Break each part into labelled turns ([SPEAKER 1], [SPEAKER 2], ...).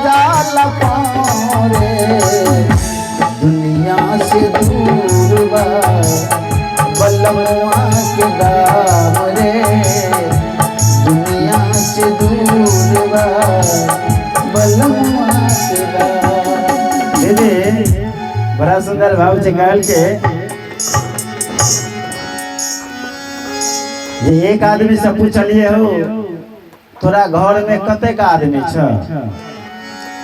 [SPEAKER 1] जाला पाँव रे, दुनिया से दूर बा बलमुआ के गाँव रे, दुनिया से दूर बा बलमुआ के गाँव।
[SPEAKER 2] दीदी बड़ा सुंदर भाव छै कहल के जे एक आदमी से पूछलिए हो तोरा घर में कतेक आदमी छ,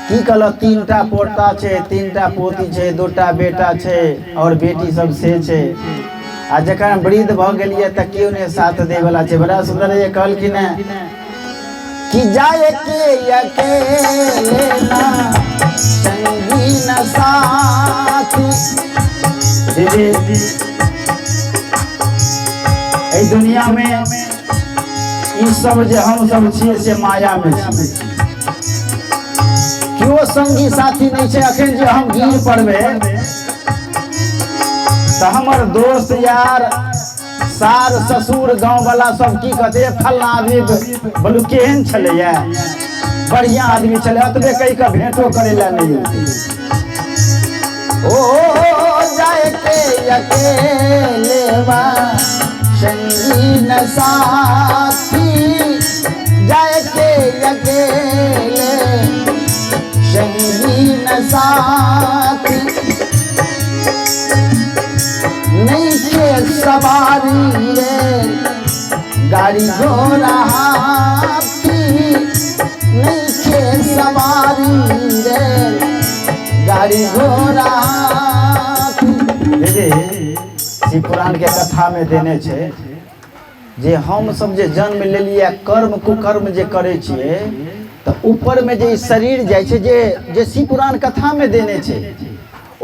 [SPEAKER 2] की कहल 3टा पोता छै, 3टा पोती छै, 2टा बेटा छै और बेटी सब से छै, आ जखन वृद्ध भऽ गेलियै तऽ केओ नहि साथ दै वाला छै। बड़ा सुंदर ये कहलखिन हेँ
[SPEAKER 1] कि जाए के अकेले ना संगी न साथी।
[SPEAKER 2] दीदी एहि दुनिया में ई सब जे हम सब छियै से माया में छियै,
[SPEAKER 1] केओ संगी साथी नहीं छै। अखन जे हम गिर पड़बै
[SPEAKER 2] तऽ हमर दोस्त यार सार ससुर गाँव वाला सब की कहते, फलना आदमी बोलू केहन छलैया, बढ़िया आदमी छलै, एतबे कहि कऽ भेंटो करै लए नहि औतै।
[SPEAKER 1] ओ जाए के अकेले बा संगी न साथी, जाए के अकेले संगी न साथी, नहीं के सवारी रे गाड़ी घोड़ा हाथी, नहीं के सवारी रे गाड़ी घोड़ा हाथी।
[SPEAKER 2] दीदी शिव पुराण के कथा में देने छै जे हम सब जे जन्म लेलियै कर्म कुकर्म जे करै छियै तऽ ऊपर में जे ई शरीर जाइ छै, जे शिव पुराण कथा में देने छै,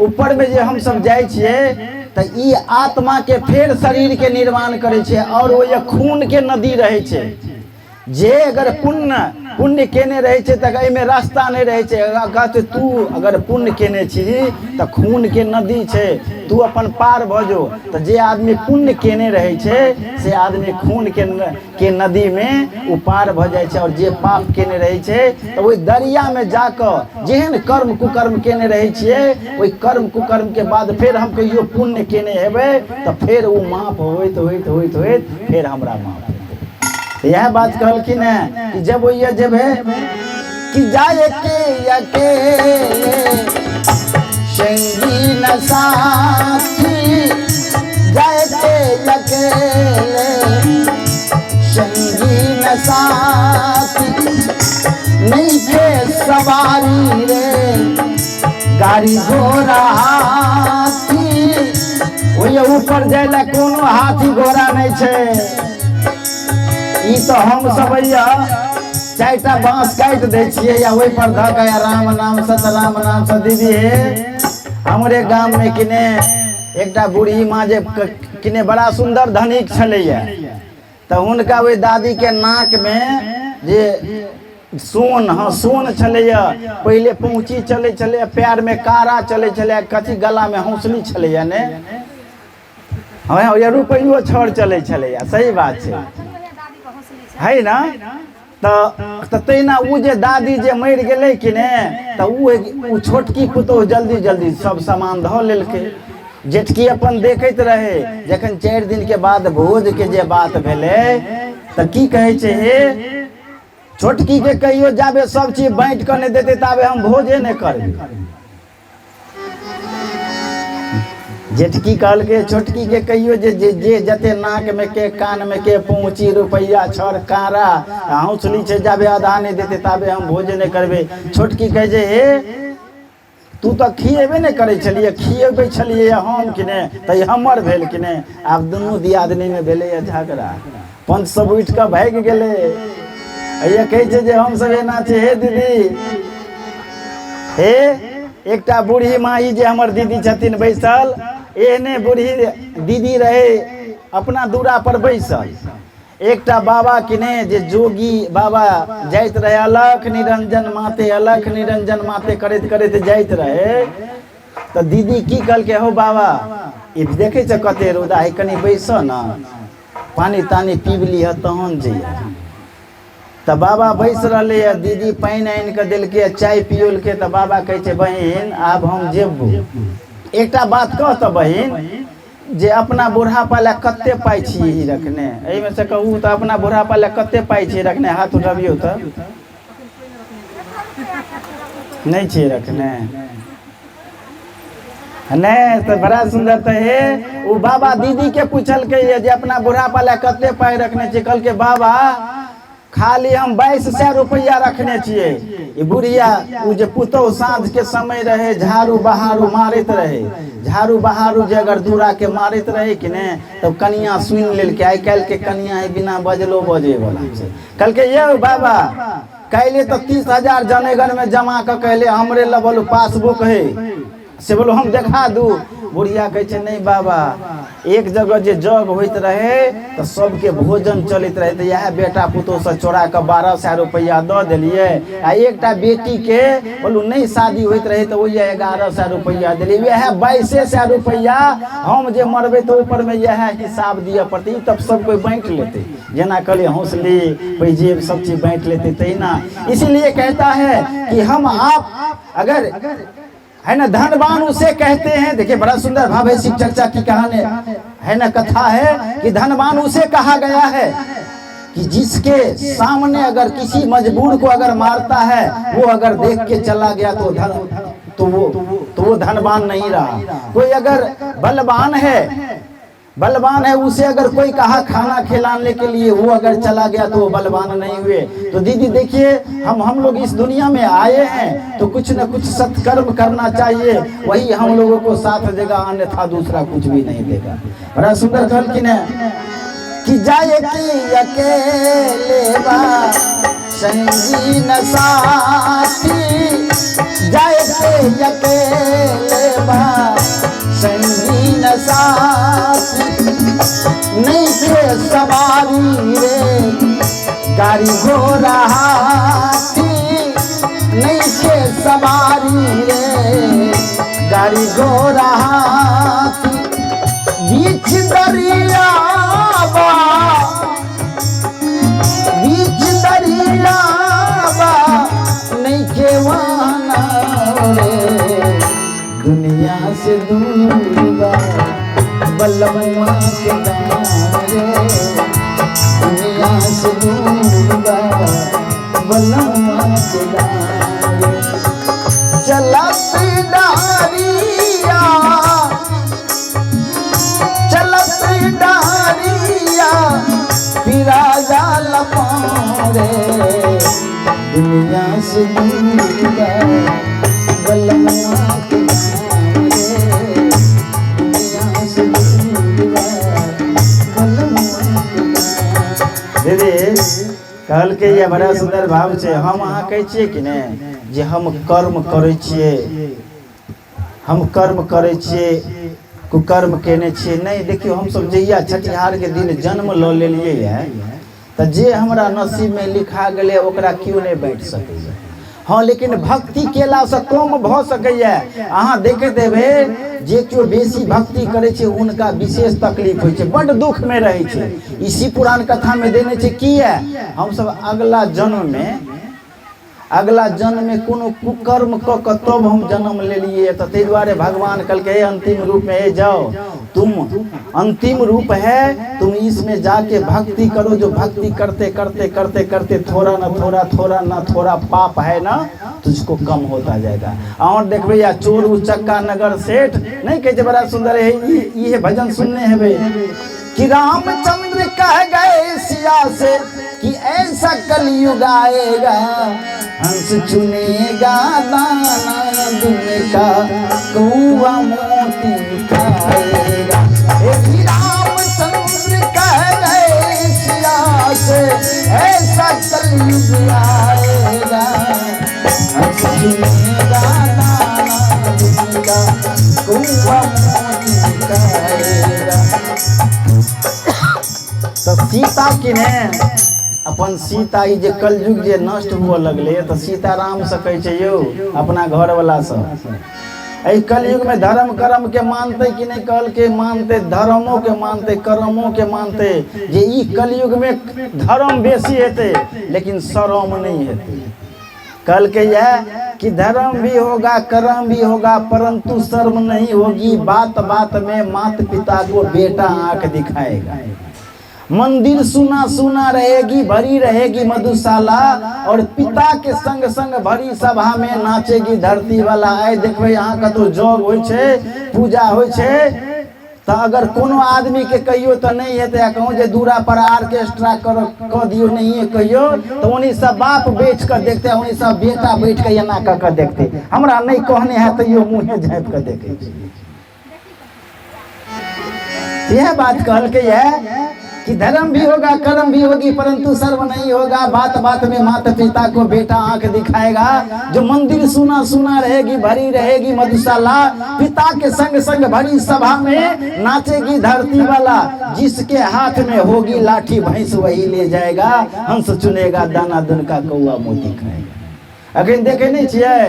[SPEAKER 2] ऊपर में जे हम सब जाइ छियै तऽ ई आत्मा के फेर शरीर के निर्माण करै छै और ओहि खून के नदी रहै छै। जे अगर पुण्य केने रहै छै तऽ एहिमे रास्ता नहि रहै छै। अगर कहतै तू अगर पुण्य केने छीही तऽ खून के नदी छै, तू अपन पार भऽ जो। तऽ जे आदमी पुण्य केने रहै छै से आदमी खून के नदी में ओ पार भऽ जाइ छै, और जे पाप केने रहै छै तऽ ओहि दरिया में जाकऽ जेहन कर्म कुकर्म केने रहै छियै ओहि कर्म कुकर्म के बाद फेर हम कहियो पुण्य केने हेबै तऽ फेर ओ माफ होइत होइत होइत होइत फेर हमरा माफ हेतै। इएह बात कहलखिन हेँ कि जब ओहिया जेबै
[SPEAKER 1] कि जाए के अकेले संगी न साथी, जाए के अकेले संगी न साथी, नहीं के सवारी रे गाड़ी घोड़ा हाथी।
[SPEAKER 2] ओहि ऊपर जाय ला कोनो हाथी घोड़ा नहीं छै। ई तऽ हम सब अइया 4टा बांस काटि दै छियै या ओहि पर धऽ कऽ या राम नाम सत राम नाम सत। दीदी हे हमरे गाम में किने एकटा बूढ़ी माँ जे किने बड़ा सुंदर धनिक छलैया, तऽ हुनका ओहि दादी के नाक में जे सोन, हाँ सोन छलैया, पहिले पहुँची चलै छलैया, पैर में कारा चलै छलैया, कथी गला में हौसली छलैया ने, हाँ या रुपैयो छड़ चलै छलैया, सही बात छै है ना। तऽ तहिना ओ जे दादी जे मरि गेलै कि ने, तऽ ओ छोटकी पुतोहु जल्दी जल्दी सब सामान धऽ लेलकै। जेठकी अपन देखैत रहे, जखन 4 दिन के बाद भोज के जे बात भेलै तऽ की कहै छै, हे छोटकी के कहियो जाबे सब चीज बाँटि कऽ नहि देतै ताबे हम भोजे नहि करबै। जेठकी कहलकै छोटकी के कहियो जे जे जे जते नाक में के कान में के पहुँची रुपैआ छड़ कारा हौसली छै, जाबे आधा नहि देतै ताबे हम भोजे नहि करबै। छोटकी कहै छै हे तू तऽ खिएबे नहि करै छलियै, खिएबै छलियै हम कि नहि, तऽ ई हमर भेल कि नहि। आब दुनू दियादनीमे भेलैए झगड़ा, पंच सब उठि कऽ भागि गेलै। हैया कहै छै जे हमसब एना छै। हे दीदी हे, एकटा बूढ़ी माई जे हमर दीदी छथिन बैसल, एहने बूढ़ी दीदी रहै अपना दूरा पर बैसल। एकटा बाबा किने जे जोगी बाबा जाइत रहे, अलख निरंजन माते अलख निरंजन माते करैत करैत जाइत रहे। तऽ दीदी की कहलकै, हौ बाबा ई देखै छ कते रौदा है, कनि बैसऽ ने, पानि तानि पीब लिह तहन जइह। तऽ बाबा बैस रहलै आ दीदी पानि आनि कऽ देलकै आ चाय पियोलकै। तऽ बाबा कहै छै, बहिन, आब हम जेबो, एकटा बात कह तऽ बहिन, जे अपना बुढ़ापा लए कते पाइ छियै रखने? एहिमे से कहू तऽ, अपना बुढ़ापा लए कते पाइ छियै रखने? हाथ उठबियौ तऽ। नहि छियै रखने? नहि तऽ बड़ा सुन्दर। तऽ हे, ओ बाबा दीदी के पूछलकै जे अपना बुढ़ापा लए कते पाइ रखने छियै? कहलकै, बाबा, खाली हम 2200 रुपैआ रखने छियै। ई बुढ़िया, ओ जे पुतहु साँझ के समय रहे, झाड़ू बहारू मारैत रहे। झाड़ू बहारू जे अगर दूरा के मारैत रहे कि ने, तब कनिया सुनि लेलकै। आइ काल्हि के कनिया है, बिना बजलो बजे वाला छै। कहलकै, यौ बाबा, काल्हि तऽ 30,000 जनेगन में जमा कऽ कहले हमरे लग बोलू पासबुक है, से बोलो हम देखा दू। बुढ़िया कहै छै, नहि बाबा, एक जगह जे जग होइत रहे तऽ सबके भोजन चलैत रहे, तऽ इएह बेटा पुतोहसँ चोरा कऽ 1200 रुपैआ दऽ देलियै, आ एकटा बेटीके बोलू नहि शादी होइत रहे तऽ ओहि 1100 रुपैआ देलियै। वएह 2200 रुपैआ हम जे मरबै तऽ ऊपरमे इएह हिसाब दिअ पड़तै। ई तब सब कोइ बाँटि लेतै, जेना कहलियै हौसली पैजेब सब चीज बाँटि लेतै तहिना। इसीलिए कहता है कि हम आप अगर है ना, धनवान उसे कहते हैं। देखिए, बड़ा सुंदर भाव है, शिव चर्चा की कहानी है ना, कथा है कि धनवान उसे कहा गया है कि जिसके सामने अगर किसी मजबूर को अगर मारता है, वो अगर देख के चला गया तो धन तो वो धनवान नहीं रहा। कोई अगर बलवान है, बलवान है, उसे अगर कोई कहा खाना खिलाने के लिए, वो अगर चला गया तो वो बलवान नहीं हुए। तो दीदी देखिए, हम लोग इस दुनिया में आए हैं तो कुछ न कुछ सत्कर्म करना चाहिए, वही हम लोगों को साथ देगा, अन्यथा दूसरा कुछ भी नहीं देगा। बड़ा सुंदर कहलखिन है कि जाए कि अकेले बा संगी न साथी, जाए के अकेले बा संगी न साथी, नहीं के सवारी रे गाड़ी घोड़ा हाथी, नहीं के सवारी रे गाड़ी घोड़ा हाथी, बीच दरिया बा, बीच दरिया बा नहीं के वाना रे, दुनिया से दूर बा बलमुआ के गाँव रे, दुनिया से दूर बा बलमुआ के गाँव रे। चलत डारिया, चलत डारिया पिरा जाल पाँव रे, दुनिया से दूर बा बलमुआ के गाँव रे, दुनिया से दूर बा बलमुआ के गाँव। दीदी कहलकै ये बड़ा सुंदर भाव छै। हम अहाँ कहै छियै कि ने जे हम कर्म करै छियै, हम कर्म करै छियै, कुकर्म केने छियै। नहि, देखियौ, हमसब जहिया छठिहारके दिन जन्म लऽ लेलियै है तऽ जे हमरा नसीबमे लिखा गेलै ओकरा केओ नहि बाँटि सकैए। हँ, लेकिन भक्ति केलासँ कम भऽ सकैए। अहाँ देखैत हेबै, जे केओ बेसी भक्ति करै छै हुनका विशेष तकलीफ होइ छै, बड्ड दुःखमे रहै छै। ई शिव पुराण कथामे देने छै। किया हमसब अगला जन्ममे कोनो कुकर्म कऽ कऽ तब हम जन्म लेलियै, तऽ ताहि दुआरे भगवान कहलकै, हे अंतिम रूप में, हे जाओ, तुम अंतिम रूप है, तुम इसमें जाके भक्ति करो, जो भक्ति करते करते करते करते थोड़ा न थोड़ा, थोड़ा न थोड़ा पाप है ना तुझको कम होता जाएगा। और देखबै या चोर उचक्का नगर सेठ नहीं कहै छै? बड़ा सुंदर है ई। ई भजन सुनने हेबै कि रामचंद्र कह गए सिया से कि ऐसा कलयुग आएगा, हंस चुनेगा दाना दिन का, कौआ मोती खाएगा। हे रामचंद्र कह गए सिया से ऐसा कलयुग आएगा, हंस चुनेगा दाना दिन का, कौआ मोती खाएगा। तऽ सीता कि ने अपन सीता, ई जे कलयुग जे नष्ट हुअ लगलै तऽ सीता रामसँ कहै छै, यौ अपना घरवलासँ एहि कलयुग में धर्म कर्म के मानते कि नहीं? कहलकै मानते, धर्मो के मानते, कर्मो के मानते। जे ई कलयुग में धर्म बेसी हेतै लेकिन शरम नहीं हेतै। कहलकै यह कि धर्म भी होगा कर्म भी होगा परंतु शर्म नहीं होगी। बात बात में माता पिता को बेटा आंख दिखाएगा। मंदिर सुना सुना रहेगी, भरी रहेगी मधुशाला, और पिता के संग संग भरी सभा में नाचेगी धरती वाला। आइ देखबै यहाँ कतौ जग होइ छै, पूजा होइ छै, तऽ अगर कोनो आदमी के कहियो तऽ नहि हेतै, आ कहूँ जे दूरा पर आर्केस्ट्रा कर कऽ दियौ, नहिए कहियो तऽ ओनी सब बाप बैठ कऽ देखतै, ओनी सब बेटा बैठ कऽ एना कऽ कऽ देखतै। हमरा नहि कहने है तैयो मुँहे झाँपि कऽ देखै छै। यह बात कहलकै है कि धर्म भी होगा कर्म भी होगी परंतु सर्व नहीं होगा। बात बात में माता पिता को बेटा आंख दिखाएगा। जो मंदिर सुना सुना रहेगी, भरी रहेगी मधुशाला, पिता के संग संग भरी सभा में नाचेगी धरती वाला। जिसके हाथ में होगी लाठी भैंस वही ले जाएगा, हंस चुनेगा दाना दुन का कौआ मोती खाएगा। अखन देखे नहीं छियै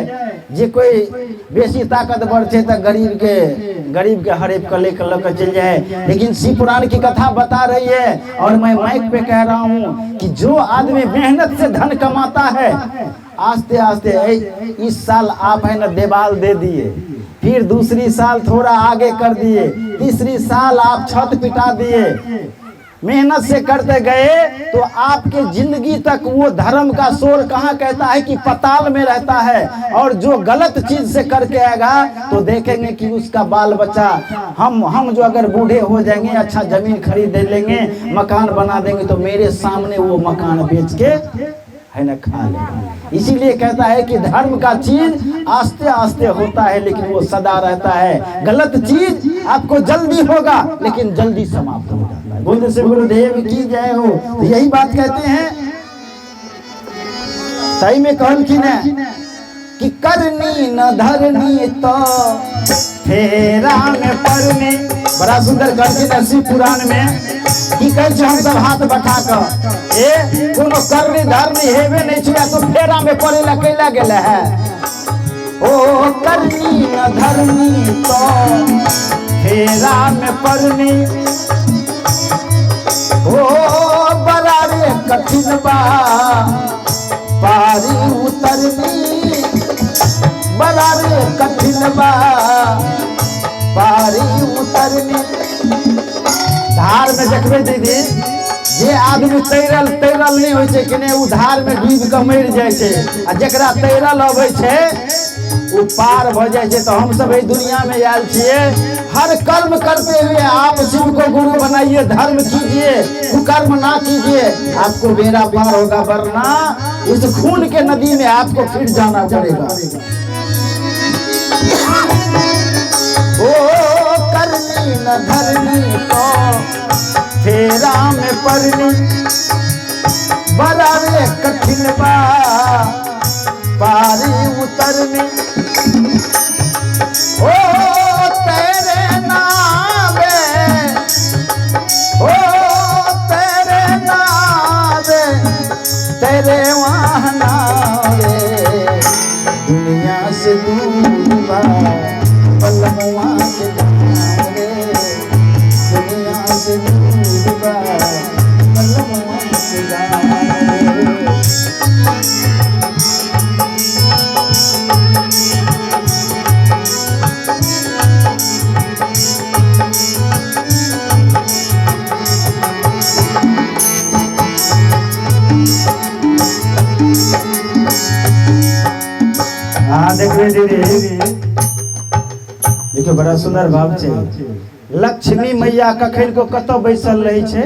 [SPEAKER 2] जे कोई बेसी ताकतवर छै तऽ गरीब के हड़प के लेके लऽ के चलि जाए। लेकिन शिव पुराण की कथा बता रही है और मैं माइक पे कह रहा हूँ कि जो आदमी मेहनत से धन कमाता है, आस्ते आस्ते इस साल आप है ना देवाल दे दिए, फिर दूसरी साल थोड़ा आगे कर दिए, तीसरी साल आप छत पिटा दिए, मेहनत से करते गए तो आपके जिंदगी तक वो धर्म का शोर कहाँ कहता है कि पताल में रहता है। और जो गलत चीज से करके आएगा तो देखेंगे कि उसका बाल बच्चा, हम जो अगर बूढ़े हो जाएंगे, अच्छा जमीन खरीद लेंगे, मकान बना देंगे, तो मेरे सामने वो मकान बेच के है ना खा लेगा। इसीलिए कहता है कि धर्म का चीज आस्ते आस्ते होता है लेकिन वो सदा रहता है। गलत चीज आपको जल्दी होगा लेकिन जल्दी समाप्त हो जाता है। बोलते से गुरुदेव की जय हो। तो यही बात कहते हैं तही में कहलखिन है कि करनी न धरनी तो फेरा में पड़ने। बड़ा सुंदर कहलखिन है शिव पुराण में की कहै छै हम सब हाथ बैठा कऽ ए कोनो करनी धरनी हेबे नहीं छै तो फेरा में पड़े ला कैला गेले है। ओ करनी न धरनी तो फेरा में पड़नी, ओ बड़ा रे कठिन बा पारी उतरनी, बड़ा रे कठिन बा पारी उतरनी। धार में देखबै दीदी जे आदमी तैरल तैरल नहीं होइ छै कि नहि, ओ धार में डूबि कऽ मरि जाइ छै, आ जकरा तैरल अबै छै ओ पार भऽ जाइ छै। तऽ हमसब एहि दुनिया में आयल छियै, हर कर्म करते हुए आप शिव को गुरु बनाइए, धर्म कीजिए, कुकर्म ना कीजिए, आपको बेड़ा पार होगा, वरना इस खून के नदी में आपको फिर जाना पड़ेगा। ओ करनी न धरनी तो फेरा में पड़नी, बड़ा रे कठिन बा पारी उतरनी। ओ तेरे नावे, ओ तेरे नावे, तेरे वहां रे, दुनिया से दूर बा पलमुआ के गाँव रे, दुनिया से दूर बा पलमुआ के गाँव रे। हाँ देखबे दीदी, देखियो बड़ा सुंदर भाव छै। लक्ष्मी मैया कखन को कतौ बैसल रहै छै?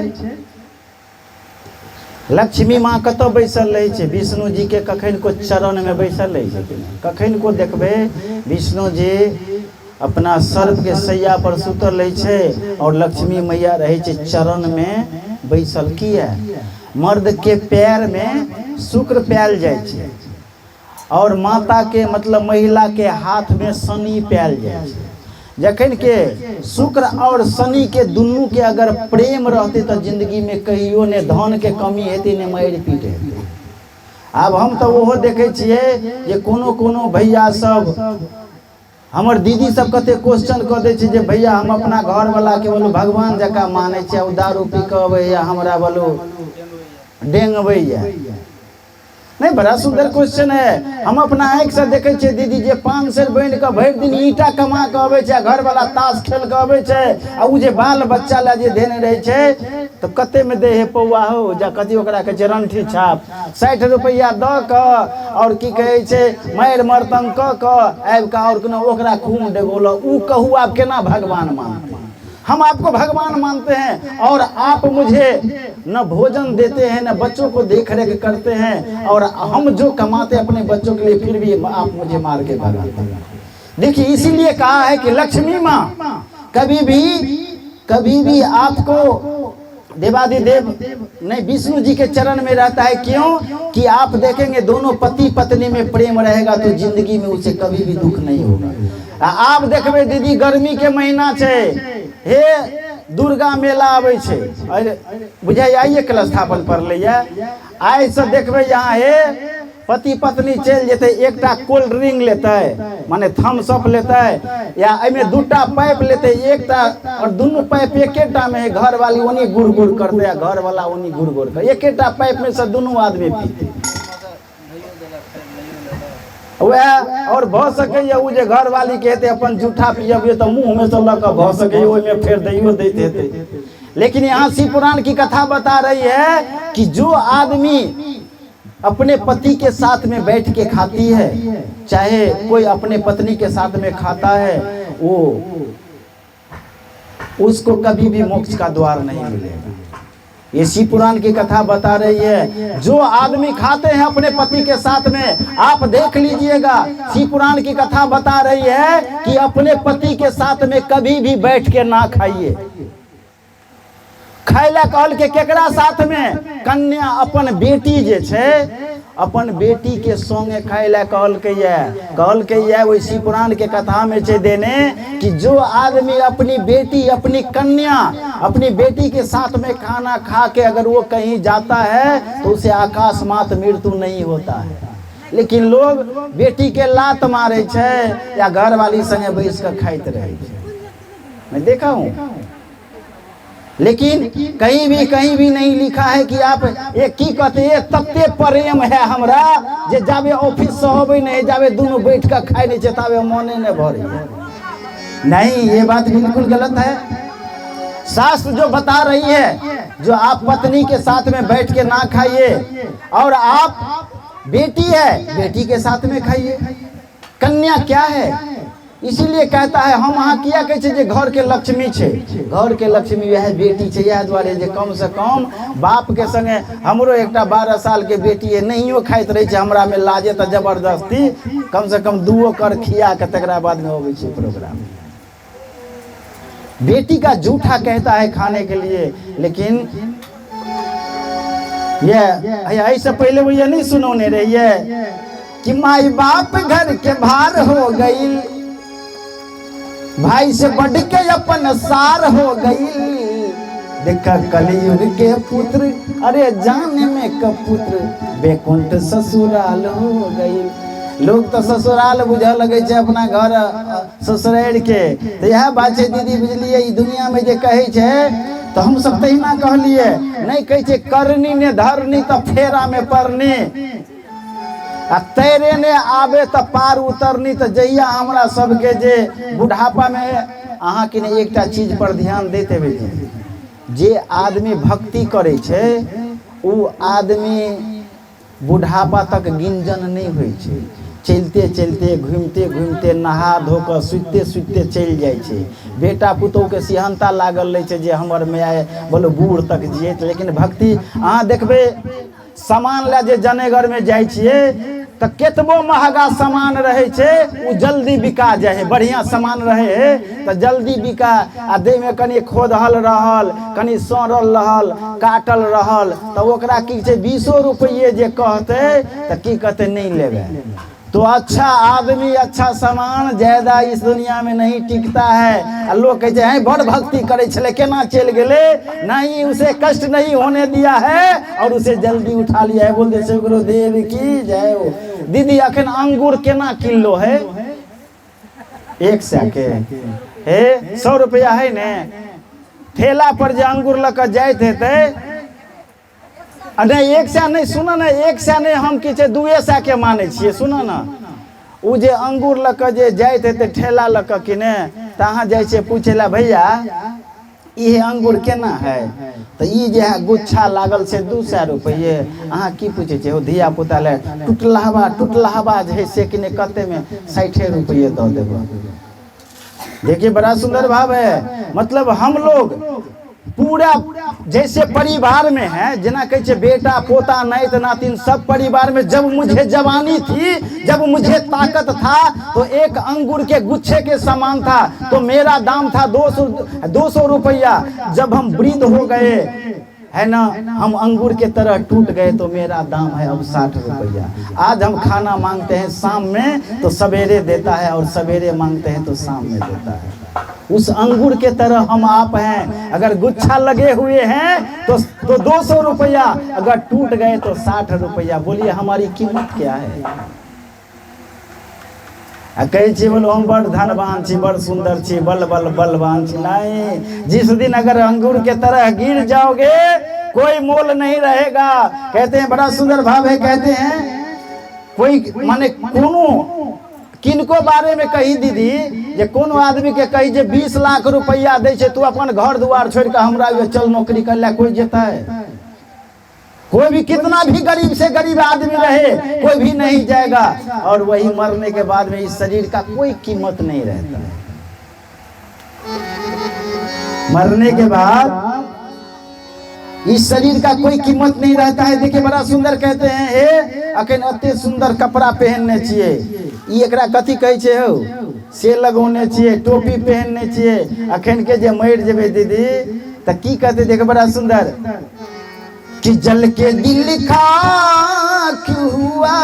[SPEAKER 2] लक्ष्मी माँ कतौ बैसल रहै छै? विष्णु जी के कखन को चरण में बैसल रहै छै कि नहि? कखन को देखबै विष्णु जी अपना सर्प के सैया पर सुतल रहै छै और लक्ष्मी मैया रहै छै चरण में बैसल। किया? मर्द के पैर में शुक्र पायल जाइ छै और माता के मतलब महिला के हाथ में शनि पायल जाइ छै। जखन के शुक्र और शनि के दुनू के अगर प्रेम रहते तो जिंदगी में कहियो ने धन के कमी हेतै ने मारि पीट हेतै। आब हम तो ओहो देखै छियै जे कोनो कोनो भैया सब हमर दीदी सब कते क्वेश्चन कऽ दै छै जे भैया हम अपना घरवला के बोलू भगवान जकाँ मानै छियै, ओ दारू पी कऽ अबैया हमरा बोलू डेंगबैया। नहीं, बड़ा सुंदर क्वेश्चन है। हम अपना आँखि से देखै छियै दीदी जे 5 सेर बनि कऽ भरि दिन ईंटा कमा कऽ अबै छै, घरवला ताश खेल कऽ अबै छै, आ ओ जे बाल बच्चा लए जे देने रहै छै तऽ कते मे दै है पौआ हो जा कथी ओकरा कहै छै रंठी छाप, 60 रुपैआ दऽ कऽ आओर की कहै छै मारि मरतन कऽ कऽ आबि कऽ आओर कोनो ओकरा खून डगोलक। ओ कहू आब केना भगवान मानतै? हम आपको भगवान मानते हैं और आप मुझे न भोजन देते हैं न बच्चों को देख रेख करते हैं, और हम जो कमाते हैं अपने बच्चों के लिए फिर भी आप मुझे मार के भगाते हैं। देखिए, इसीलिए कहा है कि लक्ष्मी माँ कभी भी आपको देवाधिदेव नहीं विष्णु जी के चरण में रहता है। क्यों कि आप देखेंगे दोनों पति पत्नी में प्रेम रहेगा तो जिंदगी में उसे कभी भी दुख नहीं होगा। आ आप देखबे दीदी गर्मी के महीना छै, हे दुर्गा मेला आबै छै, अरे बुझाइ आइए कलश स्थापन पड़लै ये, आइ से देखबे यहाँ हे पति पत्नी चलि जेतै, एकटा कोल्ड ड्रिंक लेतै माने थम्स अप लेतै, या एहिमे दूटा पाइप लेतै एकटा, और दुनू पाइप एकेटा में है, घरवाली ओनी गुड़ गुड़ करतै आ घरवाला ओनी गुड़ गुड़ करतै, एकेटा पाइप में से दुनू आदमी पीतै। वएह और भऽ सकैए ओ जे घरवाली के हेतै अपन जूठा पियबियै तऽ मुँह में से लऽ कऽ भऽ सकैए ओहिमे फेर दैयो दैत हेतै। लेकिन यहाँ शिव पुराण की कथा बता रही है कि जो आदमी अपने पति के साथ में बैठ के खाती है, चाहे कोई अपने पत्नी के साथ में खाता है, वो उसको कभी भी मोक्ष का द्वार नहीं मिलेगा। ये शिव पुराण की कथा बता रही है। जो आदमी खाते हैं अपने पति के साथ में, आप देख लीजिएगा, शिव पुराण की कथा बता रही है कि अपने पति के साथ में कभी भी बैठ के ना खाइए। खाय ला कहल के केकरा साथ में? कन्या अपन बेटी जे छै अपन बेटी के संगे खाय ला कहल के ये, कहल के ये ओहि शिव पुराण के कथा में छै देने कि जो आदमी अपनी बेटी अपनी कन्या अपनी बेटी के साथ में खाना खा के अगर वो कहीं जाता है तो उसे अकस्मात मृत्यु नहीं होता है। लेकिन लोग बेटी के लात मारे छै या घरवाली संगे बैस के खाइत रहे छै, मैं देखा हूँ। लेकिन कहीं भी नहीं लिखा है कि आप ये की कहते ये तते प्रेम है हमरा जे जाबे ऑफिस से अबै नहीं जाबे दोनों बैठ के खाए नहीं छै ताबे मने नहीं भरे। नहीं, ये बात बिल्कुल गलत है। शास्त्र जो बता रही है, जो आप पत्नी के साथ में बैठ के ना खाइए, और आप बेटी है बेटी के साथ में खाइए। कन्या क्या है, इसीलिए कहता है हम अहाँ किया कहै छियै जे घर के लक्ष्मी छै, घर के लक्ष्मी वएह बेटी छै। इएह दुआरे जे कम से कम बाप के संगे, हमरो एकटा 12 साल के बेटी है, नहियो खाइत रहै छै हमरा में लाजे तऽ जबरदस्ती कम से कम दूओ कर खिया के तकरा बाद में अबै छै प्रोग्राम। बेटी का जूठा कहता है खाने के लिए, लेकिन ये ऐसे पहले वो ये नहीं सुनौने रहिए कि माई बाप घर के भार हो गई, भाई से बढ़ के अपन सार हो गई। देखा कलयुग के पुत्र, अरे जाने में कपुत्र, बेकुंठ ससुराल हो गई। लोग तो ससुराल बुझे लगे छै अपना घर ससुरारि के। तो इएह बात छै दीदी, बुझलिए ई दुनिया में जे कहै छै तो हम सब तहिना कहलिए, नहीं कहै छै करनी ने धरनी तो फेरा में पड़नी, आ तैरे ने आबे तो पार उतरनी। तो जहिया हमरा सबके जे बुढ़ापा में अहाँ के ने एकटा चीज पर ध्यान दैत हेबै दीदी, जे आदमी भक्ति करै छै उ आदमी बुढ़ापा तक गिंजन नहीं होइ छै, चलते चलते घूमते घूमते नहा धो कऽ सुतिते सुतिते चलि जाइ छै। बेटा पुतोहके सिहन्ता लागल रहै छै जे हमर माय बोलो बूढ़ तक जियत। लेकिन भक्ति अहाँ देखबै, सामान लए जे जनेगरमे जाइ छियै तऽ केतबो महगा सामान रहै छै ओ जल्दी बिका जाइ है, बढ़िआँ सामान रहै है तऽ जल्दी बिका, आ देहमे कनि खोदहल रहल, कनि सड़ल रहल, काटल रहल, तऽ ओकरा की छै 20 रुपैए जे कहतै तऽ की कहतै नहि लेबै। तो अच्छा आदमी अच्छा सामान ज्यादा इस दुनिया में नहीं टिकता है। आ लोग कहै छै हैं बड़ भक्ति करै छलै केना चलि गेलै, नहीं उसे कष्ट नहीं होने दिया है और उसे जल्दी उठा लिया है। बोल दे शिव गुरुदेव की जय हो। दीदी अखन अंगूर केना किलो है? 100 के हे 100 रुपया है ने। ठेला पर जे अंगूर लऽ कऽ जाइत हेतै आ नहि 100 नहि, सुनऽ ने, 100 नहि, हम की छै 200 के मानै छियै। सुनऽ ने, ओ जे अंगूर लऽ कऽ जे जाइत हेतै ठेला लऽ कऽ कि ने, तऽ अहाँ जाइ छियै पूछै लए, भैया इहे अंगूर केना है? तऽ ई जे है गुच्छा लागल छै 200 रुपैए। अहाँ की पूछै छियै? ओ धिया पुता लए टुटलहबा टुटलहबा जे है से कि ने कतेमे? 60 रुपैए दऽ देबै। देखिए बड़ा सुंदर भाव है। मतलब हम लोग पूरा जैसे परिवार में है, जेना कहै छै बेटा पोता नाइत नातिन सब परिवार में, जब मुझे जवानी थी, जब मुझे ताकत था, तो एक अंगूर के गुच्छे के समान था, तो मेरा दाम था 200 रुपया। जब हम वृद्ध हो गए है ना, हम अंगूर के तरह टूट गए, तो मेरा दाम है अब 60 रुपया। आज हम खाना मांगते हैं शाम में तो सवेरे देता है, और सवेरे मांगते हैं तो शाम में देता है। उस अंगूर के तरह हम आप हैं। अगर गुच्छा लगे हुए हैं तो 200 रुपया, अगर टूट गए तो 60 रुपया। बोलिए हमारी कीमत क्या है? आ कहै छी बोलो हम बड़ धनवान छी, बड़ सुंदर छी, बल बल बलवान छी। नहीं, जिस दिन अगर अंगूर के तरह गिर जाओगे कोई मोल नहीं रहेगा। कहते हैं बड़ा सुंदर भाव है, कहते हैं कोई माने कोनो किनको बारे में कही दीदी जे कोनो आदमी के कही जे 20 लाख रुपया दै छै, तू अपन घर दुआर छोड़ के हमरा चल नौकरी कर ले, कोई जेतै? कोई भी कितना भी गरीब से गरीब आदमी रहे कोई भी नहीं जाएगा। और वही मरने के बाद में इस शरीर का कोई कीमत नहीं रहता है। मरने के बाद इस शरीर का कोई कीमत नहीं रहता है। देखिए बड़ा सुंदर कहते हैं, हे अखन अते सुंदर कपड़ा पहनने छियै, ई एकरा कथी कहै छै हौ, से लगौने छियै, टोपी पहनने छियै, अखन के जे मरि जेबै दीदी तऽ की कहतै? देख बड़ा सुंदर कि जल के दिल खाक हुआ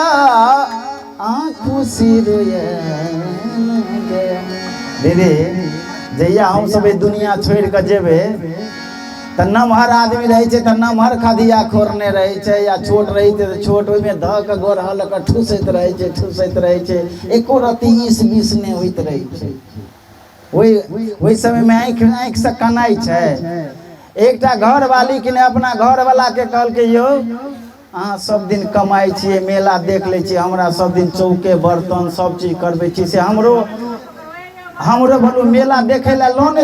[SPEAKER 2] आंखों से रोया गया। दीदी जहिया हम सब ई दुनिया छोड़ि कऽ जेबै तऽ नमहर आदमी रहै छै तऽ नमहर खदिया खोरने रहै छै, या छोट रहै छै तऽ छोट ओहिमे धऽ कऽ गोरह लऽ कऽ ठूसैत रहै छै, ठूसैत रहै छै, एको रत्ती ईस बीस नहि होइत रहै छै। ओहि समयमे आँखि आँखिसँ कनाइ छै। एकटा घरवाली कि ने अपना घरवालाके कहलकै, यौ अहाँ सब दिन कमाइ छियै, मेला देख लै छियै, हमरा सब दिन चौके बर्तन सब चीज करबै छी, से हमरो हमरो बोलू मेला देखै लए लऽ नहि